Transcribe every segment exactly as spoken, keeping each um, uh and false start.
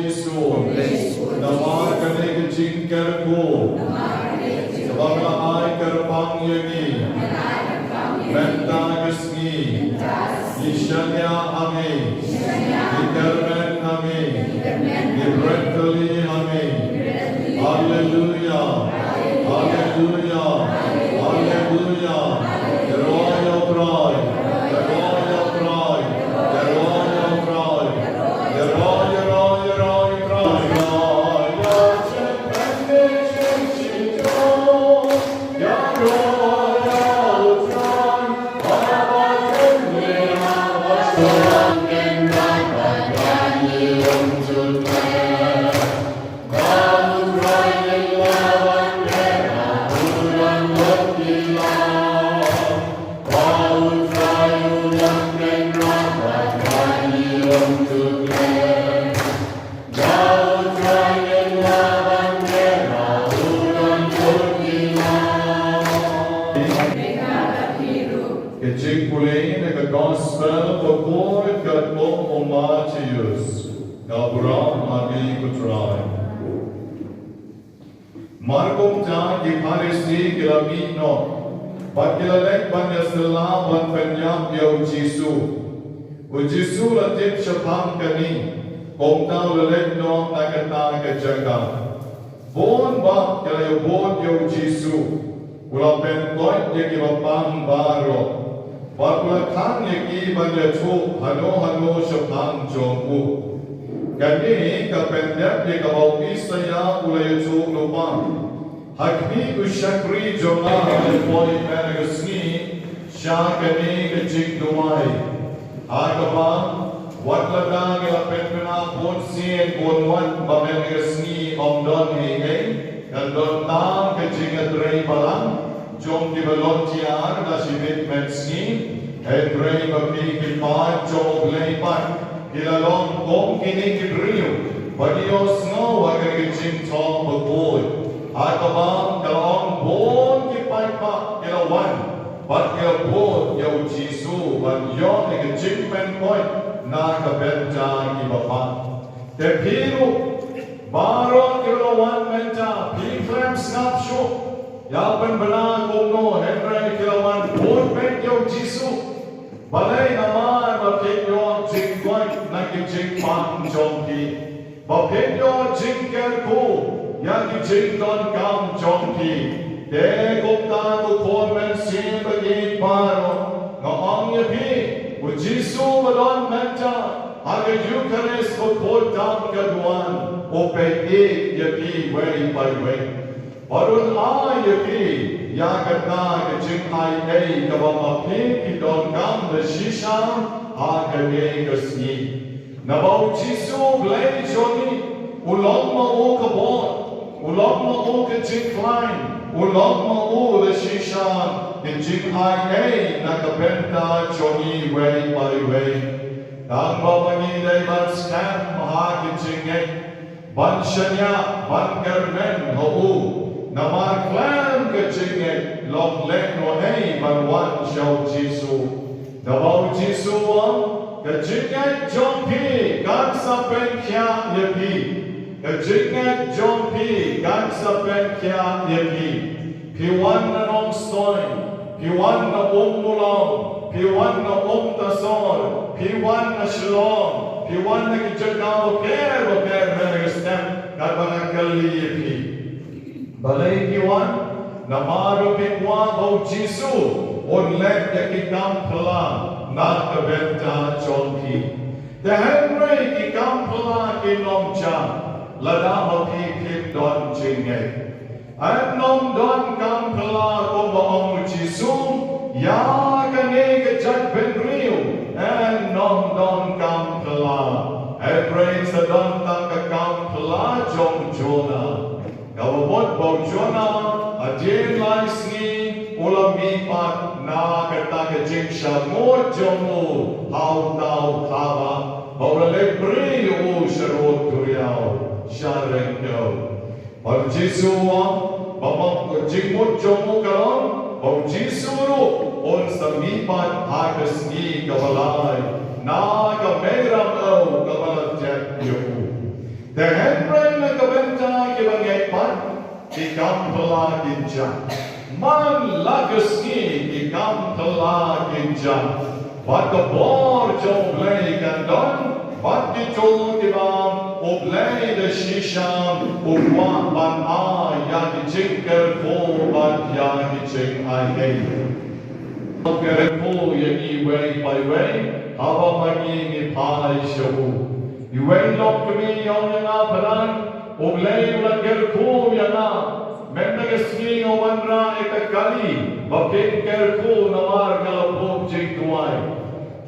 Jisu, namar kane ka jingkyrkhu, kaba nga la ai kyrpang ïa ngi, mynta ka sngi, ngi shaniah ha me, ngi kyrmen ha me, ngi bret kylli ha me. Haleluya, haleluya, haleluya. Ïaroh ïa U Trai, ïaroh ïa U Trai, ïaroh ïa U Trai. Ïaroh, ïaroh, ïaroh ïa U Trai. Ka jingpule na ka gospel bakhuid katkum u Mathaios. Ka burom ïa U Trai. Mar kumta ki Pharisi ki la mih noh, bad ki la leit ban ïasylla ban pynïap ïa u Jisu. U Jisu la tip shaphang kane, kumta u la leit noh na kata ka jaka. Bun bah ki la ïabud ïa u Jisu, u la pynkoit ïa kiba pang baroh. Bad u la khang ïa ki ban ïathuh hano hano shaphang jong u. Kane ka pyndep ïa kaba u Isaïah u la ïathuh lypa. Ha khmih u shakri jong nga u la poi mynta ka sngi sha kane ka jingduwai. Ha kaba, wat lada ngi la pynbna bunsien bun wat ba mynta ka sngi ym don ei ei, kan don tang ka jingïatrei balang jong kiba long tiar na shibit mynsngi. Hynrei ma phi ki paid jong U Blei pat, phi la long kum kine ki briew ba ki ïohsngew ha kane ka jingthoh bakhuid. Ha kaba ka la ong bun ki paidbah ki la wan bad ki la bud ïa u Jisu ban ïoh ïa ka jingpynkoit na ka bynta kiba pang. Te phi ruh, baroh kiba la wan mynta, phi khlem sngap shuh ïa pynbna kumno, hynrei ki la wan bud beit ïa u Jisu. Balei? Namar ba phin ïoh jingkoit na ki jingpang jong phi, ba phin ïoh jingkyrkhu ïa ki jingdonkam jong phi. Te kumta ko khun mynsiem ba ïeit baroh, nga ong ïa phi, u Jisu ba don mynta ha ka Eukharist bakhuid tam ka duwan, u peit ïa phi wei pa wei. Bad un ai ïa phi ïa kata ka jingai ei kaba ma phi phi donkam da shisha ha kane ka sngi. Naba u Jisu Blei jong ngi, u long ma u ka bor, u long ma u ka jingkhlaiñ, u long ma u da shisha ka jingai ei na ka bynta jong ngi wei pa wei. Tang ba ma ngi dei ban skhem ha ka jingngeit, ban shaniah, ban kyrmen ha u. Namar khlem ka jingngeit long lehnohei ban wan sha u Jisu. Naba u Jisu u ong, ka jingngeit jong phi kan sa pynkhiah ïa phi. Ka jingngeit jong phi kan sa pynkhiah ïa phi. Phi wan na Nongstoiñ, phi wan na Ummulong, phi wan na Umtasor, phi wan na Shillong, phi wan na ki jaka bapher bapher mynta ka step, katba nga kylli ïa phi. Balei phi wan? Namar ba phi kwah ba u Jisu un leh ïa ki kam phylla na ka bynta jong phi. Te hynrei ki kam phylla kin ym jah lada ma phi phim don jingngeit. Ym nym don kam phylla kumba ong u Jisu ïa kane ka jaitbynriew, ym nym don kam phylla. Hynrei sa don tang ka kam phylla jong u Jonah. Kaba mut ba u Jonah hadien lai sngi u la mihpat na kata ka jingsharud jong u ha uta u khlaw, ba u la leit briew sharud duriaw sha ryngkew. Bad u Jisu u ong ba ma ka jingmut jong u ka long ba u Jisu ruh un sa mihpat ha ka sngi kaba lai na ka meiramew kaba la tep ïa u. Te hynrei na ka bynta kiba ngeit pat, ki kam phylla kin jah. Man la ka sngi ki kam phylla kin jah. Bad ka bor jong U Blei kan don bad kito kiba U Blei da shisha u kwah ban ai ïa ki jingkyrkhu bad ïa ki jingai ei. Kyrkhu ïa ngi iwei pa iwei haba ma ngi ngi phai sha u. Iwei lok kmie ïa nga pyrshang, U Blei u la kyrkhu ïa nga. Mynta ka sngi nga wanrah ïa ka kali ba phin kyrkhu namar ka la buh jingduwai.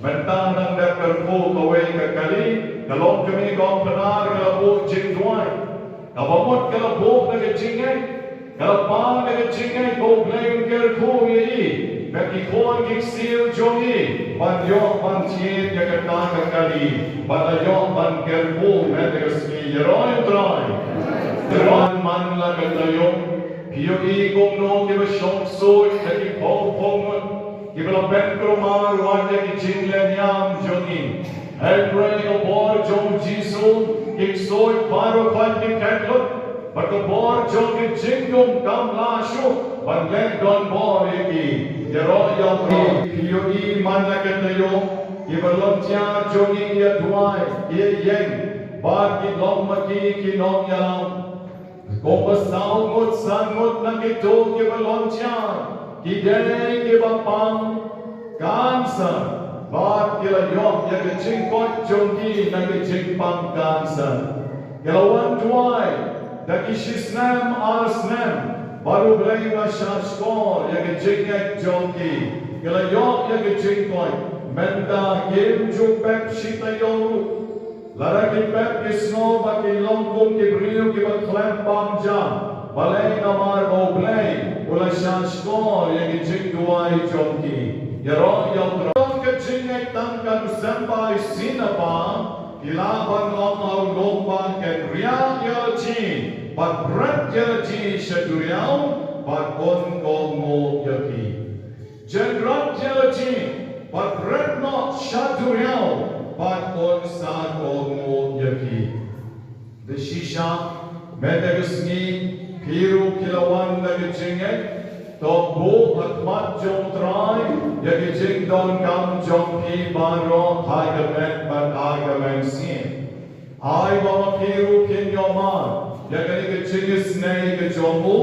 Mynta nang da kyrkhu kawei ka kali, ka lok kmie ka ong pynban ka la buh jingduwai. Kaba mut ka la buh da ka jingngeit, ka la pan da ka jingngeit ba U Blei un kyrkhu ïa i na ki khun ki ksiew jong i ban ïoh ban thied ïa kata ka kali, ban ïoh ban kyrkhu mynta ka sngi. Ïaroh ïa U Trai. Ïaroh man la ka taïew. Phi ïohi kumno kiba shong suit da ki phew phew ngut kiba la pynkulmar wat ïa ki jingleh niam jong i. Hynrei ka bor jong U Jisu, ki ksuid baroh pat ki khet lut, bad ka bor jong ki jingdum kam lah shuh ban leh donbor ïa ki. Ïaroh ïa U Trai. Phi ïohi man la ka taïew, kiba longïing jong i ki ïa duwai, ki ïa ïeng, bad ki long ma ki ki nongïalam. Kumba saw ngut san ngut na kito kiba longïing, ki dei kiba pang cancer, bad ki la ïoh ïa ka jingkoit jong ki na ka jingpang cancer. Ki la wan duwai da ki shisnem arsnem, bad U Blei u la shahshkor ïa ka jingngeit jong ki. Ki la ïoh ïa ka jingkoit. Mynta kim ju pep shi taïew ruh. Lada ki pep ki sngew ba ki long kum ki briew kiba khlem pang jam, balei? Namar ba U Blei u la shahshkor ïa ki jingduwai jong ki. Ïaroh ïa U Trai. Don ka jingngeit tang ka Disemba i sien ba ki lah ban ong ha u lum ba, kynriah ïa la jong, bad bret ïa la jong sha duriaw, bad un kohnguh ïa ki. Jynrat ïa la jong, bad bret noh sha duriaw, bad un sa kohnguh ïa ki. Da shisha mynta ka sngi, phi ruh phi la wan da ka jingngeit, to buh ha khmat jong U Trai ïa ki jingdonkam jong phi baroh ha ka met bad ha ka mynsiem. Ai ba ma phi ruh phin ïohmad ïa kane ka jingisynei ka jong u,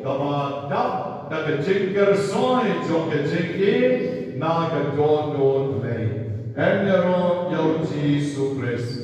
kaba dap da ka jingkyrsoi jong ka jingim na ka dohnud Blei. Em ïaroh ïa U Jisu Khrist.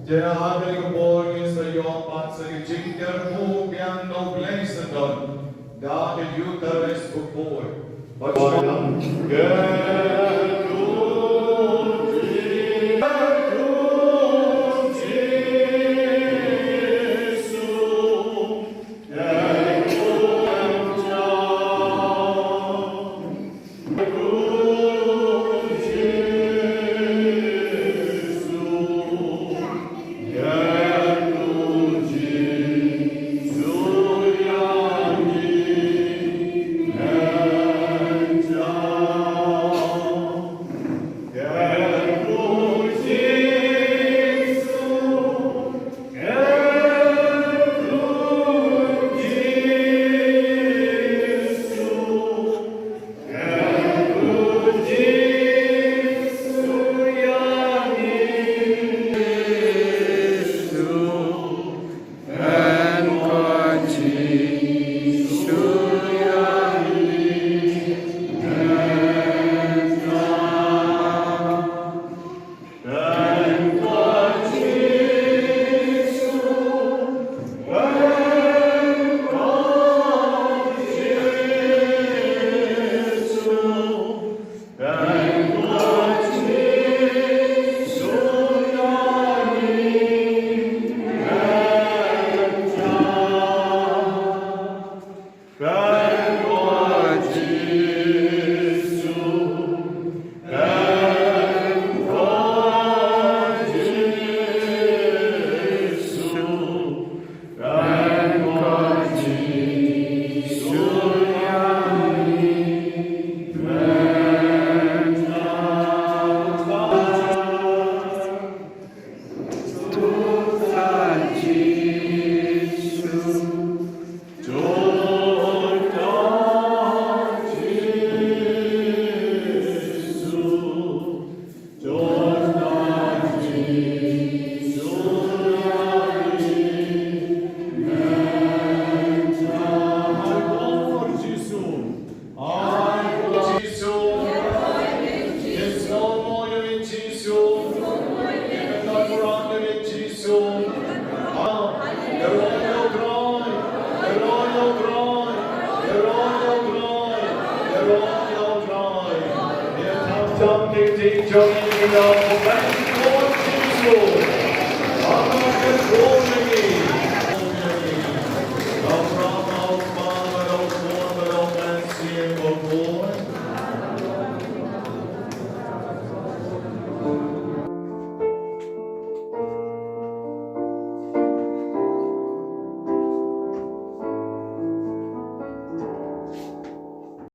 Te ha kane ka por ngin sa ïoh pat sa ka jingkyrkhu biang na U Blei syndon da ka Eucharist bapoi. Bad shalom.